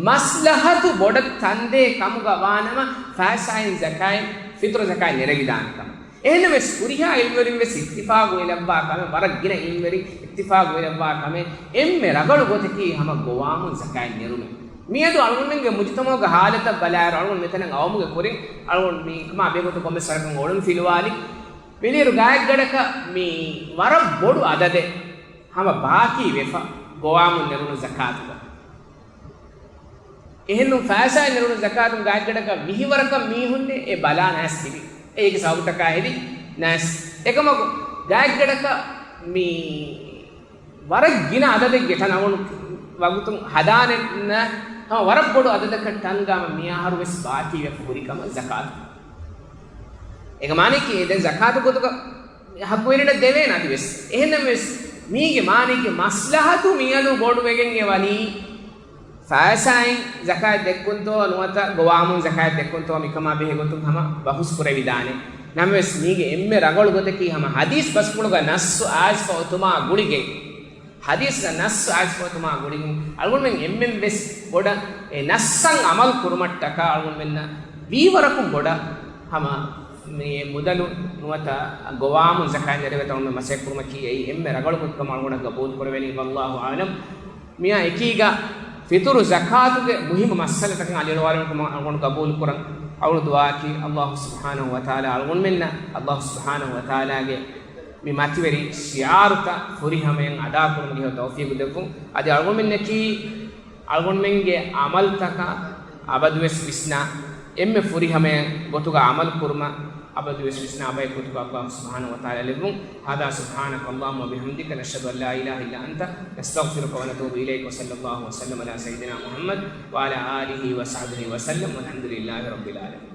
މަސްލަހަތު ބޮޑަށް ތަންދޭ ކަމުގަ ވާނަމަ، ފައިސާއިން ޒަކާތް، ފިޠުރު ޒަކާތް ނެރެވިދާނެ ކަމަށް. އެހެންނަމަވެސް، ހުރިހާ އިލްމުވެރިން ވެސް އިއްތިފާގު ވެލައްވާ ކަމެއް، ވަރަށް ގިނަ އިލްމުވެރިން އިއްތިފާގު ވެލައްވާ ކަމެއް، އެންމެ ރަނގަޅު ގޮތަކީ ހަމަ ގޮވާމުން ޒަކާތް ނެރުމެއް. މިއަދު އަޅުގަނޑުމެންގެ މުޖުތަމަޢުގެ ޙާލަތަށް ބަލާއިރު، އަޅުގަނޑު މިތަނަށް އައުމުގެ ކުރިން، އަޅުގަނޑު މިކަމާ ބެހޭގޮތުން ކޮންމެސް ވަރަކަށް އޮޅުން ފިލުވާލި. ބެލިއިރު ގާތްގަނޑަކަށް މި ވަރަށް ބޮޑު އަދަދެއް ހަމަ ބާކީ ވެފަ ގޮވާމުން ނެރުނު ޒަކާތުގަ. އެހެންނު ފައިސާއިން ނެރުނު ޒަކާތުން ގާތްގަނޑަކަށް މިހިވަރަކަށް މީހުންނެއް އެ ބަލާ ނައިސް ތިބި. އޭގެ ސަބަބުތަކާ ހެދި، ނައިސް. އެކަމަކު، ގާތްގަނޑަކަށް މި ވަރަށް ގިނަ އަދަދެއްގެ ޓަން އަޅުގަނޑު ވަގުތުން ހަދާނެ ނަ، ހަމަ ވަރަށް ބޮޑު އަދަދަކަށް ޓަން ގަމަ މި އަހަރު ވެސް ބާކީވެފަ ހުރި ކަމަށް ޒަކާތު. އޭގެ މާނައަކީ ދެން ޒަކާތު ގޮތުގަ ހައްގުވެރިންނަށް ދެވޭނެ އަދިވެސް. އެހެންނަމަވެސް މީގެ މާނައަކީ މަސްލަހަތު މިއަދު ބޮޑުވެގެން އެ ވަނީ ފައިސާއިން ޒަކާތް ދެއްކުންތޯ ނުވަތަ ގޮވާމުން ޒަކާތް ދެއްކުންތޯ މިކަމާ ބެހޭ ގޮތުން ހަމަ ބަހުސް ކުރެވިދާނެ. ނަމަވެސް މީގެ އެންމެ ރަނގަޅު ގޮތަކީ ހަމަ ހަދީސް ބަސްފުޅުގަ ނައްސު އައިސްފަ އޮތުމާ ގުޅިގެން، ހަދީސްގަ ނައްސު އައިސްފަ އޮތުމާ ގުޅިގެން އަޅުގަނޑުމެން އެންމެން ވެސް ބޮޑަށް އެ ނައްސަށް އަމަލު ކުރުމަށްޓަކާ އަޅުގަނޑުމެންނަށް ވީވަރަކުން ބޮޑަށް ހަމަ މި މުދަލު ނުވަތަ ގޮވާމުން ޒަކާތް ދެރަވެތަ އަޅުގަނޑުމެން މަސައްކަތް ކުރުމަކީ އެއީ އެންމެ ރަނގަޅު ގޮތްކަމަށް އަޅުގަނޑަށް ގަބޫލު ކުރެވެނީ. ވައްލާހު އަޢުލަމް. މިއާ އެކީގަ ފިޠުރު ޒަކާތުގެ މުހިއްމު މައްސަލަތަކަށް އަލިއަޅުވާލުމަކަށް އަޅުގަނޑު ގަބޫލު ކުރަން. އަޅުގަނޑު ދުޢާއަކީ އައްލާހު ސުބްޙާނަހު ވަތަޢާލާ އަޅުގަނޑުމެންނަށް، އައްލާހު ސުބްޙާނަހު ވަތަޢާލާގެ މި މަތިވެރި ޝިޢާރުތައް ފުރިހަމަޔަށް އަދާކުރުމުގެ ތައުފީޤު ދެއްވުން. އަދި އަޅުގަނޑުމެންނަކީ އަޅުގަނޑުމެންގެ ޢަމަލުތަކަށް އަބަދުވެސް ވިސްނާ، އެންމެ ފުރިހަމަޔަށް ގޮތުގަ ޢަމަލު ކުރުމަށް އަބަދުވެސް ވިސްނާ ބައެއް ގޮތުގަ އައްލާހު ސުބްޙާނަހު ވަތަޢާލާ ލެއްވުން. هذا سبحانك اللهم وبحمدك نشهد أن لا إله إلا أنت نستغفرك ونتوب إليك وصلى الله وسلم على سيدنا محمد وعلى آله وصحبه وسلم والحمد لله رب العالمين.